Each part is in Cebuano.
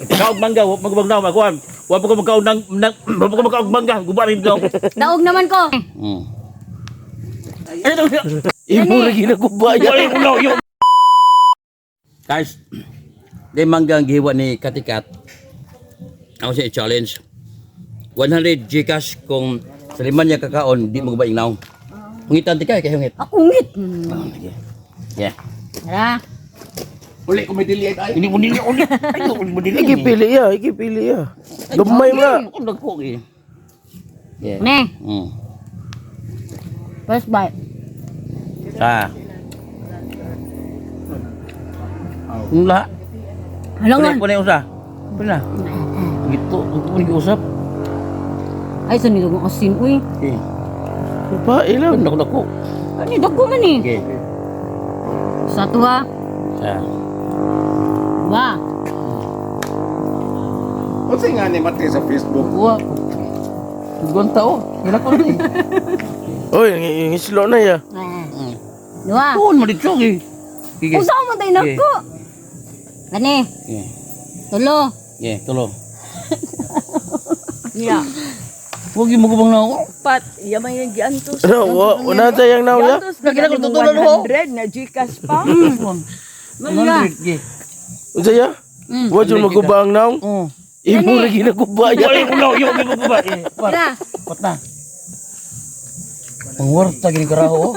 Kaog mangga, wa magubang na makuan. Wa pa ko magkaon ng wa pa ko magkaog mangga, guba rin daw. Daog naman ko. Ano daw siya? Imo ra ginaguba ya. Wala ko yo. Guys, di mangga ang gihiwa ni Katikat. Ako siya i-challenge. 100 Gcash kung sa lima niya kakaon, di mo ba ingnaw. Hungitan ti kay hungit. Ako ngit. Sige. Yeah. Tara. Uli ko may dili ay. Hindi mo nili uli. Ay, hindi mo nili. Ikipili ya, ikipili ya. Gamay mo na. Ako nagko eh. Yeah. Ne, First bite. Ah. Wala. Halangan. Puna usa. Puna. Gitu, ako ni usap. Ay, sa nito kong asin, uy. Eh. Pa, ilang. Dako dako. Ano, dagko man eh. Okay. Sa tuwa. Ah. Wa. Unsa nga ni mati sa Facebook? Wa. Tugon tao. Wala ko ni. Oy, ngislo na ya. Ah. Dua. Tuon mo dito eh. Sige. Usa mo tayo nako. Gani, Yeah. tulo. Yeah, tulo. Yeah. Huwag yung magubang na ako. Pat, yaman yung giantos. Ano, wa, una tayang naw ya. Giantos Lagi na na ko tutulog, oh. 100 na Gcash pa. Mangga. Yeah. Unsa ya? Wa jud maguba ang naw. Oh. Imo ra ginaguba ya. Wala ko na yo maguba. Eh, pat. Tara. Pat na. Pangwarta gini karaho.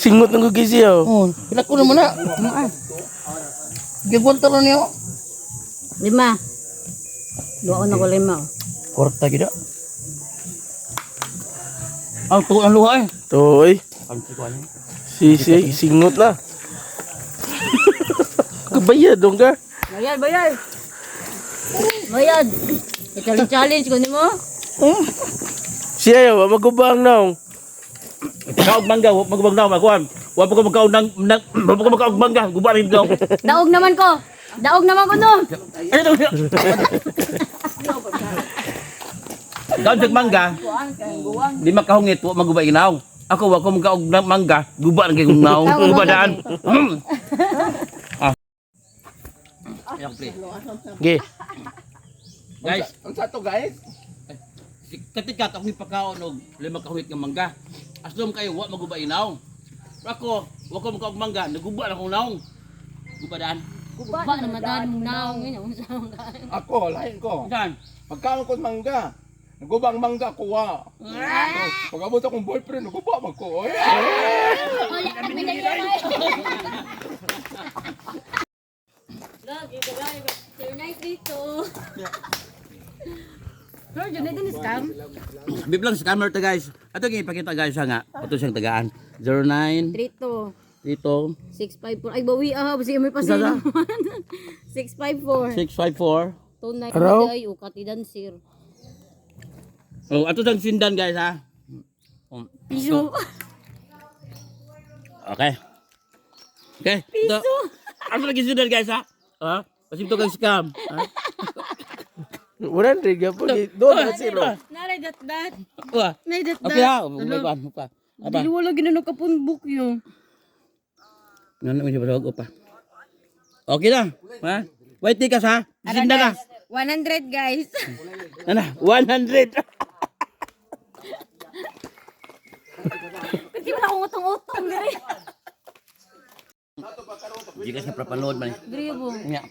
Singot ng gugisi ya. Oh, pila ko naman na. Gigwanta lang niyo. Lima. Dua na ko lima. Kwarta gid. Ang tuon ang luha eh. To, oy. Ang tuon. Si si singot na. Kabayad dong ka. Bayad, bayad. Bayad. I-challenge challenge ko nimo. Siya ya, wa maguba ang naw. Kaog mangga, wa magubang na makuan. Wa pa ko magkaon ng wa pa ko magkaog mangga, guba rin daw. Daog naman ko. Daog naman ko no. Ano daw siya? Kaon sa mangga. Di makahungit, wa maguba inaw. Ako wa ko magkaog ng mangga, guba lang kay kong naw. Guba daan. Ah. Ayang pre. Ge. Guys, Unsa to guys? si Katikat ako ipakaon og lima kahungit nga mangga. Aslom kayo wa maguba inaw. Pero ako, wa ko magkaog mangga, naguba lang akong naong. Guba daan. Guba naman daan mong naong yun. Unsa man ka. Ako lain ko. Saan? Pagkaon ko mangga. Naguba ang mangga ko wa. Pag abot akong boyfriend, naguba man ko. Oy. Wala kami na yan. Love you, bye. Sir nice dito. Sir, dyan na din scam. Biblang scammer to guys. Ato gyud ipakita guys ha nga. Ato siyang tagaan. 09 32 dito 654. Ay, bawi ah. Basta may pasilo. 654. 654. 29 Araw? ay ukatidan sir. Oh, ato siyang sindan guys ha. Oh, Piso. Okay. Okay. Piso. Ato lagi sindan guys ha. Ha? Pasim to kang scam. Ha? 100 gyapon. Doon na zero. Naray dat dat. Wa. Nay dat Okay ha. May kuan pa. Aba. Dili wala ginano kapunbuk yun. Ngano mo siya basog pa. Okay na. Ha? Wait tikas ha. Sindan na. 100 guys. Ano? 100. Kasi wala akong utong-utong dire. Gikas na prapanood man. Dire bo. Nya.